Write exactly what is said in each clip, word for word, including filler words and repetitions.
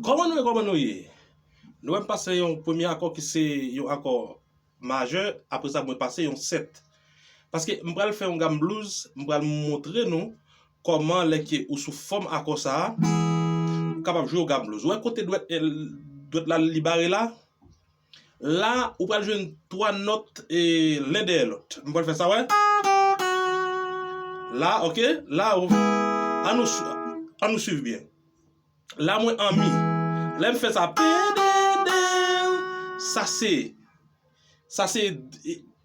Kòman nou ye, kòman nou ye? Nou wè m pase yon premye akò ki se yon akò majè, apre sa mwen pase yon sèt. Paske m pral fè yon gam blues, m pral montre nou kòman lè ke ou sou fòm akò sa a, ou kapab jwe yon gam blues. Ou wè kote dwèt, eh, dwèt la li bare la? La, ou pral jwenn twa nòt, eh, len dèyè lòt. M pral fè sa, wè. La, ok? La, ou, ann nou swi-, ann nou swiv byen. La, mwen an mi. Lè m fè sa, pididi, sa se, sa se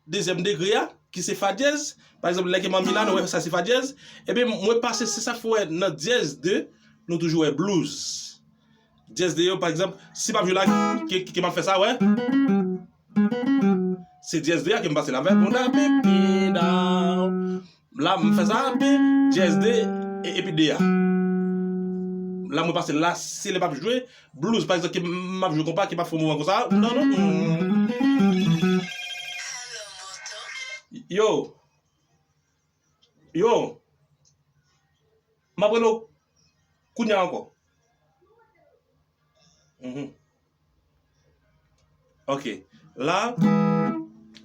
dezyèm degre a, ki se fa dyèz. Pa egzanp, lè ke m an mi la, nou wè sa se fa dyèz. Ebyen, mwen pase, se sa fè w wè nan dyèz de, nou toujou wè blues. Dyèz de yo, pa egzanp, si m ap jwe la, ke, ke, ke m ap fè sa, wè. Se dyèz de a ke m pase la, vè konda, pi, pi, down. La, m fè sa, pi, dyèz de, e, epi de a. La, mwen pase la, se lè m ap jwe blues, pa egzanp, ke m ap jwe konpa, ke m ap fè yon mouvman konsa. Non, non. Mm. Yo. Yo. M ap rele w kounye a ankò. Mhm. Ok. La,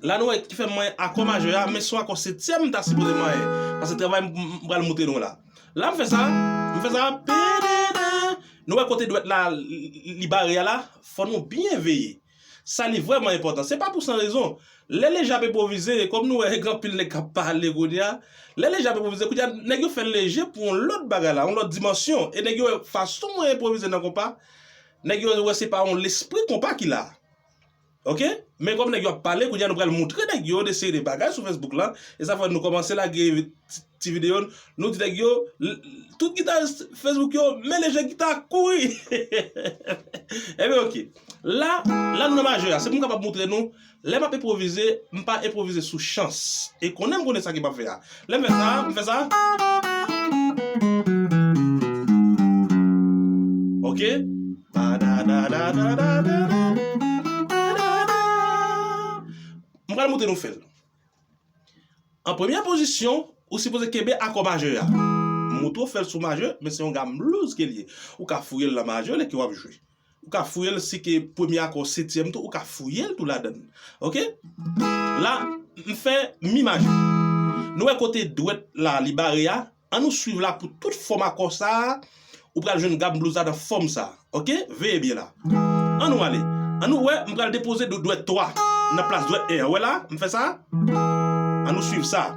la nou wè ki fè m manyen akò majè a, men se yon akò setyèm m ta sipoze manyen. Paske travay m, m, m pral montre nou la. La m fè sa, m fè sa, pididi. Nou wè kote dwèt la, li, li bare a la, fò nou byen veye. Sa li vrèman enpòtan. Se pa pou san rezon. Lè Leje ap enpwovize, kòm nou wè gen anpil nèg k ap pale kounye a, lè Leje ap enpwovize, kounye a, nèg yo fè Leje pou yon lòt bagay la, yon lòt dimansyon. E nèg yo wè fason mwen enpwovize nan konpa, nèg yo wè se pa yon lespri konpa ki la. Ok? Men kòm nèg yo ap pale, kounye a nou pral montre nèg yo de seri de bagay sou Facebook la. E sa fè nou kòmanse lage ti, ti videyo, nou di nèg yo, l-, tout gitaris Facebook yo, men Leje gita kouri. Ebyen, ok. La, la nou nan majè a. Se pou m kapab montre nou, lè m ap enpwovize, m pa enpwovize sou chans. E konnen m konnen sa ke m ap fè a. Lè m fè sa, m fè sa. Ok? M pral montre nou fè l. An premyè pozisyon, ou sipoze kenbe akò majè a. M montre w fè l sou majè, men se yon gam blues ke l ye. Ou ka fouye l nan majè lè ke w ap jwe. Ou ka fouye l si ke premye akò setyèm tou, ou ka fouye l tou ladan l. Ok? La, m fè mi majè. Nou wè kote dwèt la, li bare a? Ann nou swiv la pou tout fòm akò sa a, ou pral jwenn gam blues la nan fòm sa a. Ok? Veye byen la. Ann nou ale. Ann nou wè, m pral depoze dwèt twa nan plas dwèt en an. Wè la? M fè sa? Ann nou swiv sa.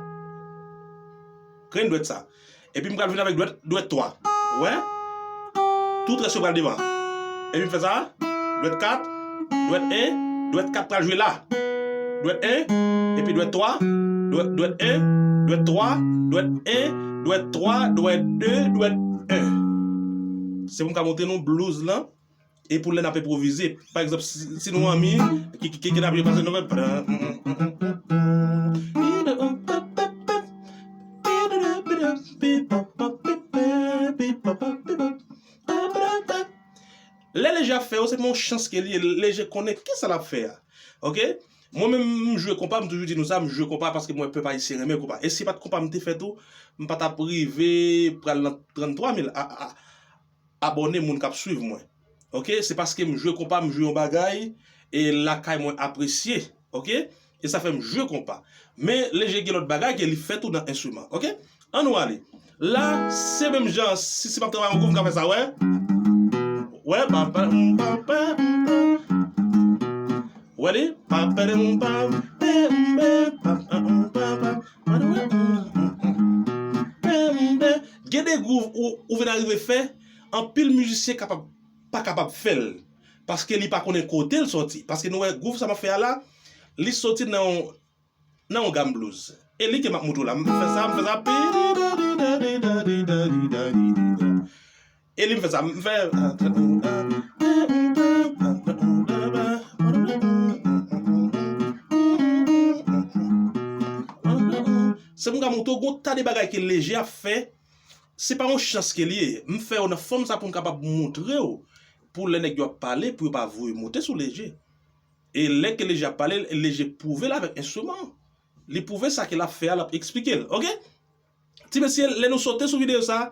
Grenn dwèt sa. Epi m pral vin avèk dwèt, dwèt twa. Wè? Tout rès yo pral devan. Epi m fè sa. Dwèt kat, dwèt en, dwèt kat pral jwe la. Dwèt en, epi dwèt twa, dwèt, dwèt en, dwèt twa, dwèt en, dwèt twa, dwèt de, dwèt en. Se pou m ka montre nou blues lan. E pou lè n ap enpwovize. Pa egzanp, si, si nou anmi, ki, ki, ki, ki n ap jwe pase nou fè. Lè Leje ap fè yo, se pa yon chans ke li ye. Leje konnen kisa l ap fè a. Ok? Mwen menm, m jwe konpa, m toujou di nou sa, m jwe konpa paske m wè pèp ayisyen renmen konpa. E si pa t konpa m te fè tou, m pa t ap rive pral nan tranntwa mil a, a, abòne, moun k ap swiv mwen. Ok? Se paske m jwe konpa, m jwe yon bagay, e lakay mwen apresye. Ok? E sa fè m jwe konpa. Men Leje gen lòt bagay ke li fè tou nan enstriman. Ok? Ann nou ale. La, se menm jan, si, si m ap travay yon gwouv, m ka fè sa, wè. Wè, pa, pa, m, pa, pa, m, pa. Wè li? Pa, pa, m, pa, m, pa, m, pa, m, pa, pa. Gen de gwouv ou, ou vin arive fè, anpil mizisyen kapab, pa kapab fè l. Paske li pa konnen kote l sòti. Paske nou wè gwouv sa m ap fè a la, li sòti nan yon, nan yon gam blues. E li ke m ap montre w la. M fè sa, m fè sa. E li m fè sa, m fè. Se pou m ka montre w, gon ta de bagay ke Leje ap fè, se pa yon chans ke li ye. M fè yo nan fòm sa pou m kapab montre w, pou lè nèg yo ap pale, pou yo pa voye monte sou Leje. E lè ke Leje ap pale, Leje pwouve l avèk enstriman. Li pwouve sa ke l ap fè a, l ap eksplike l. Ok? Ti mesye, lè nou sote sou videyo sa,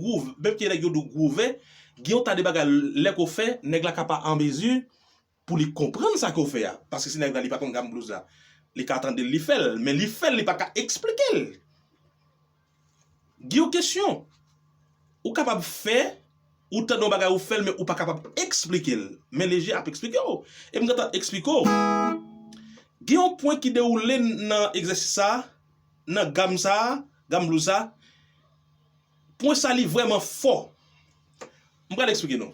gwouv, menm ke nèg yo di w gwouvè, gen yon ta de bagay lè ke w fè, nèg la ka pa an mezi pou li konprann sa ke w fè a. Paske si nèg la li pa konn gam blues la, li ka tande l, li fè l, men li fè l, li pa ka eksplike l. Gen yon kesyon. Ou kapab fè, ou tande yon bagay, ou fè l, men ou pa kapab eksplike l. Men Leje ap eksplike w. E m gentan eksplike w. Gen yon pwen ki dewoule nan egzèsis sa, nan gam sa, gam blues sa. Pwen sa li vrèman fò. M pral eksplike nou.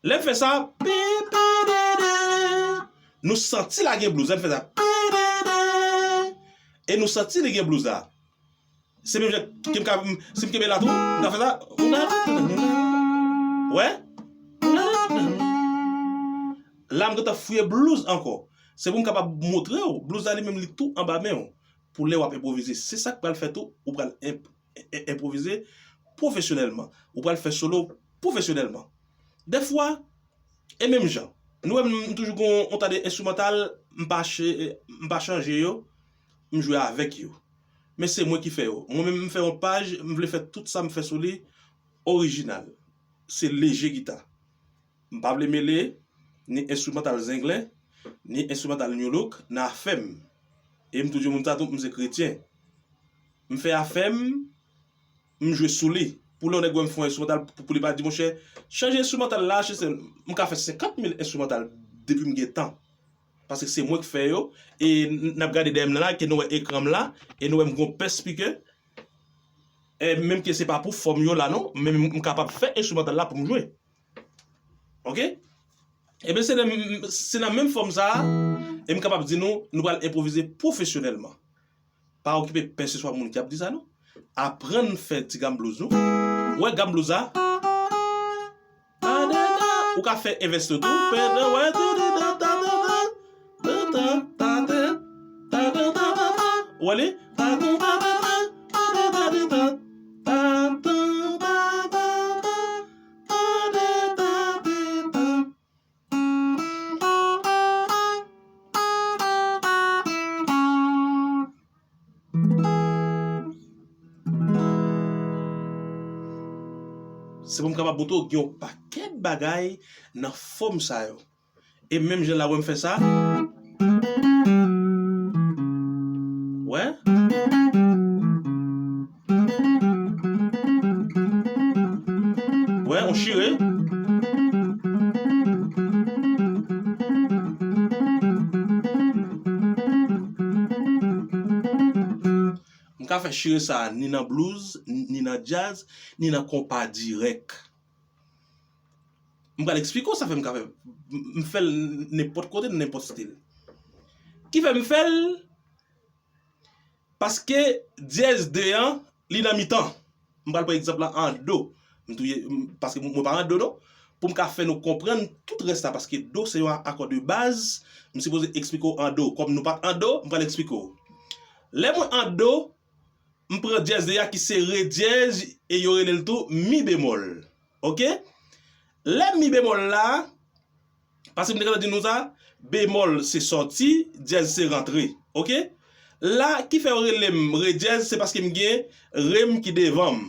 Lè m fè sa, pi, pi, di, di, nou santi la gen blues. Lè m fè sa, pi, di, di, e nou santi li gen blues la. Se menm jan ke m ka, si m kenbe la tou, m ka fè sa. Wè? La, m gentan fouye blues ankò. Se pou m kapab montre w, blues la li menm li tou anba men w. Pou lè w ap enpwovize. Se sa k pral fè tou, ou pral enp-, en-, enpwovize pwofesyonèlman. Ou pral fè solo pwofesyonèlman. Dèfwa, e menm jan, nou wè m, m toujou gon yon ta de enstrimantal, m pa che-, m pa chanje yo, m jwe avèk yo. Men se mwen ki fè yo. Mwen menm, m fè yon paj, m vle fè tout sa m fè sou li orijinal. Se Leje Gita. M pa vle mele ni enstrimantal zenglen, ni enstrimantal new look nan afè m. E m toujou di moun sa tou, m se kretyen. M fè afè m, m jwe sou li. Pou lè yon nèg wè m fè yon enstrimantal, pou, pou li pa di, monchè, chanje enstrimantal la, chanje, m ka fè senkant mil enstrimantal depi m gen tan. Paske se mwen k fè yo, e n, n ap gade dèyè m nan la, ke nou wè ekran m la, e nou wè m gon pè speaker, e menm ke se pa pou fòm yo la non, men m kapab fè enstrimantal la pou m jwe. Oke? Ebyen, se nan, se nan menm fòm sa a, e m kapab di nou, nou pral enpwovize pwofesyonèlman. Pa okipe pè se swa moun ki ap di sa non. Aprann fè ti gam blues nou. Ou wè gam blues la? Ou ka fè envès yo tou. Ou wè li? Se pou m kapab montre w gen yon pakèt bagay nan fòm sa yo. E menm jan la wè m fè sa. Wè. Wè, on chire. M ka fè chire sa ni nan blues, ni nan jazz, ni nan konpa dirèk. M pral eksplike w sa fè m ka fè. M, m fè l nenpòt kote, nan nenpòt stil. Ki fè m fè l? Paske dyèz de an, li nan mitan. M pral pran egzanp la an do. M touye, m, paske mwen pa an do non. Pou m ka fè nou konprann tout rès la, paske do se yon akò de baz, m sipoze eksplike w an do. Kòm nou pa t an do, m pral eksplike w. Lè mwen an do, m pran dyèz de a ki se re dyèz e yo rele l tou mi bemòl. Oke? Lè mi bemòl la, paske m te gentan di nou sa, bemòl se sòti, dyèz se rantre. Oke? La, ki fè yo rele m re dyèz, se paske m gen re m ki devan m.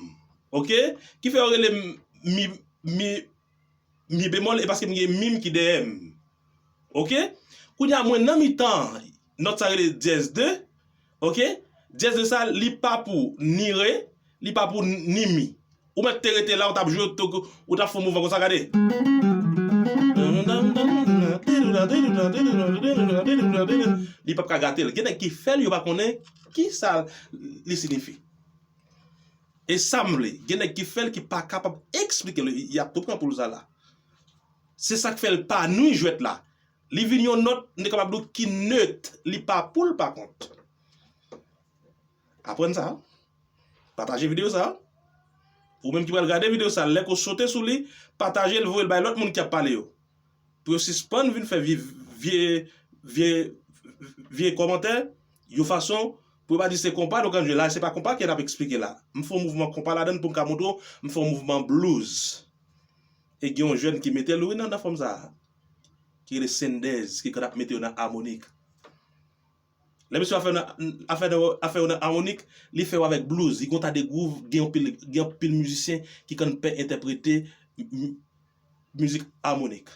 Oke? Ki fè yo rele m mi, mi, mi bemòl, e paske m gen mi m ki dèyè m. Oke? Kounye a, mwen nan mitan, nòt sa rele dyèz de. Oke? Dyèz de sa, li pa pou ni re, li pa pou ni mi. Ou mèt te rete la, ou t ap jwe, ou t ap fè yon mouvman konsa, gade. Li p ap ka gate l. Gen nèg ki fè l, yo pa konnen ki sa li siyifi. E sa m vle, gen nèg ki fè l ki pa kapab eksplike l, y ap tou pran pou l sa la. Se sa k fè l pa nwi jwèt la. Li vin yon nòt, m te kapab di w ki nèt, li pa pou l pa kont. Aprann sa. Pataje videyo sa. Ou menm ki pral gade videyo sa, lè ke w sote sou li, pataje l, voye l bay lòt moun k ap pale yo. Pou yo sispann vin fè vye, vye, vye, vye kòmantè, yon fason pou yo pa di se konpa nou konn jwe la, se pa konpa ke n ap eksplike la. M fè yon mouvman konpa ladan l pou m ka montre w, m fè yon mouvman blues. E gen yon jèn ki mete l, wi, nan, nan fòm sa a, ki rele Sendèz, ki konn ap mete yo nan amonik. Lè misye ap fè nan, ap fè nan, ap fè yo nan amonik, li fè yo avèk blues, li gon ta de gwouv, gen anpil, gen anpil mizisyen ki konn pè entèprete m-, m-, mizik amonik.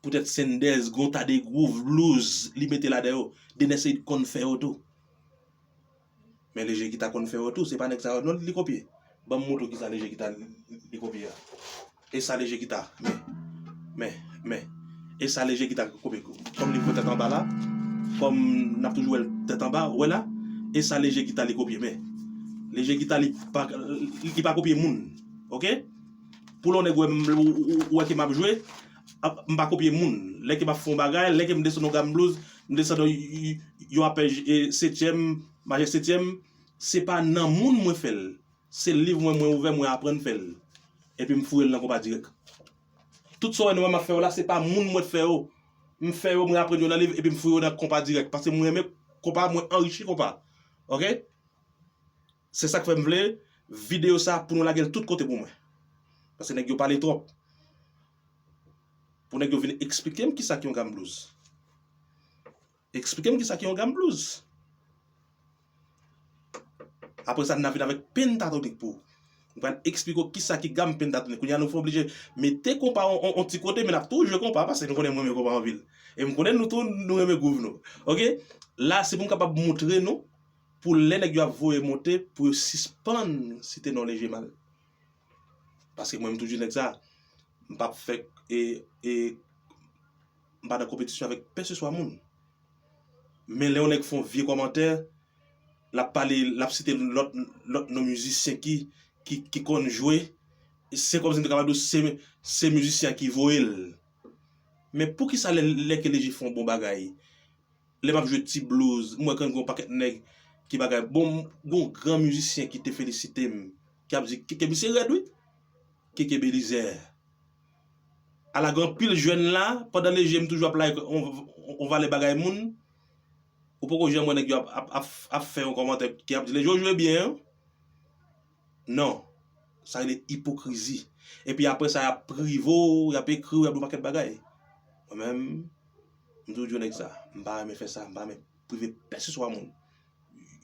Poutèt Sendèz, gon ta de gwouv, blues, li mete ladan yo. Denè Seid konn fè yo tou. Men Leje Gita konn fè yo tou, se pa nèg sa yo non li kopye. Ban m montre w kisa Leje Gita li, li kopye a. E sa Leje Gita, men, men, men. E sa Leje Gita kopye. Kòm li pran tèt anba la, kòm n ap toujou wè l tèt anba, ou wè la? E sa Leje Gita li kopye, men. Leje Gita li pa, li pa kopye moun, oke? Pou lè yon nèg wè m, ou, ou, ou wè ke m ap jwe, ap, m pa kopye moun. Lè ke m ap fè yon bagay, lè ke m desann yon gam blues, m desann yon, yon apèj, e, setyèm, majè setyèm, se pa nan moun mwen fè l. Se liv mwen, mwen ouvè, mwen aprann fè l. Epi m foure l nan konpa dirèk. Tout sa w wè nou wè m ap fè yo la, se pa moun mwen fè yo. M fè yo, mwen aprann yo nan liv, epi m foure yo nan konpa dirèk. Paske mwen renmen konpa, mwen anrichi konpa. Oke? Se sa k fè m vle videyo sa pou nou lage l tout kote pou mwen. Paske nèg yo pale twòp. Pou nèg yo vin eksplike m kisa ki yon gam blues. Eksplike m kisa ki yon gam blues. Apre sa, n a vin avèk pentatonik pou ou. M pral eksplike w kisa ki gam pentatonik. Kounye a, nou oblije mete konpa on, on, on ti kote, men n ap toujou jwe konpa, paske nou konnen mwen renmen konpa anpil. E m konnen nou tou, nou renmen gwouv nou. Oke? La, se pou m kapab montre nou, pou lè nèg yo ap voye monte, pou yo sispann site non Leje mal. Paske mwen, m toujou di nèg sa, m p ap fè, e, e, m pa nan konpetisyon avèk kèlkeswa moun. Men lè yon nèg fè yon vye kòmantè, l ap pale, l ap site lòt, lòt non mizisyen ki, ki, ki konn jwe, se kòmsi m te kapab di w se, se mizisyen an ki voye l. Men poukisa lè, lè ke Leje fè yon bon bagay, lè m ap jwe ti blues, m wè ke gen yon pakèt nèg ki bagay. Bon, m, gen yon gran mizisyen ki te felisite m, ki ap di, Keke, misye rèd, wi. Keke Belizaire. Ala gen anpil jèn la, pandan Leje m toujou ap like on, on, on valè bagay moun, ou poko janm wè nèg yo ap, ap, ap, ap fè yon kòmantè ki ap di, Leje, w jwe byen, wi. Non. Sa rele ipokrizi. Epi apre sa, y ap prive w, y ap ekri w, y ap di w pakèt bagay. Mwen menm, m toujou di w nèg sa, m pa renmen fè sa, m pa renmen prive kèlkeswa moun.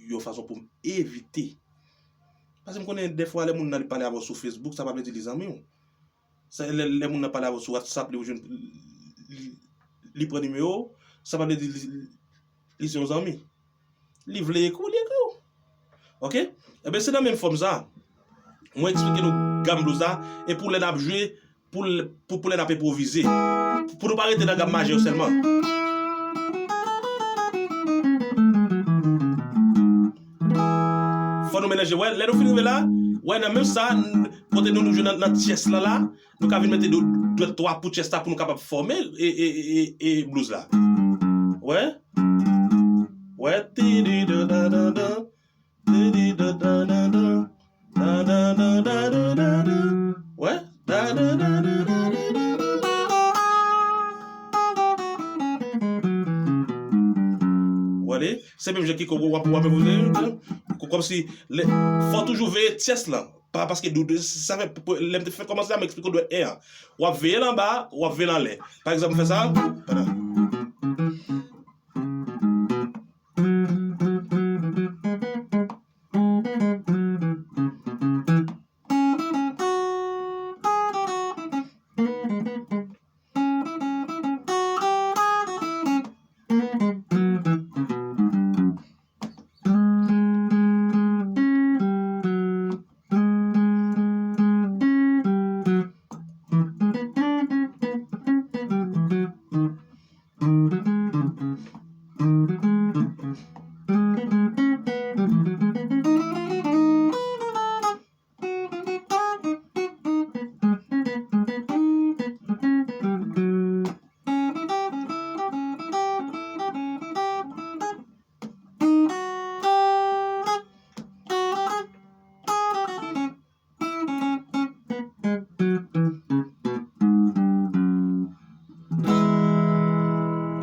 Yon fason pou m evite. Paske m konnen dèfwa lè moun nan li pale avè w sou Facebook, sa pa vle di li zanmi w. Sa, lè, lè moun nan pale avè w sou WhatsApp, li, li, li pran nimewo w, sa pa vle di li, li se yon zanmi. Li vle ekri w, li ekri w. Oke? Ebyen, se nan menm fòm sa. Mwen eksplike nou gam blues la, e pou lè n ap jwe, pou l-, pou, pou lè n ap enpwovize. Pou nou pa rete nan gam majè yo sèlman. Fò nou melanje. Wè, lè nou fin rive la, wè, nan menm sa, n-, kote nou, nou jwe nan, nan tyès la la, nou ka vin mete dwèt twa pou tyès la pou nou kapab fòme, e, e, e, e, e blues la. Wè? Wè, ti di di da da da da, ti di da da da da, da da da da da da da. Wè? Da da da da da da da da. Wè li? Se menm jan ki w ap, w ap enpwovize, kòmsi lè, fò toujou veye tyès lan. Pa, paske dou-, dou-, sa fè, pou, pou, lè m te fè kòmanse a, m eksplike w dwèt en an. W ap veye l anba, w ap veye l anlè. Pa egzanp, m fè sa.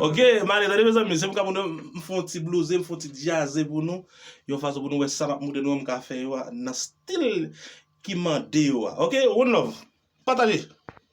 Ok, m ale tande mezanmi, se m ka pou nou, m fè yon ti blouze, m fè yon ti djaze pou nou, yon fason pou nou wè sa m ap montre nou an, m ka fè yo a nan stil ki mande yo a. Ok, one love, pataje.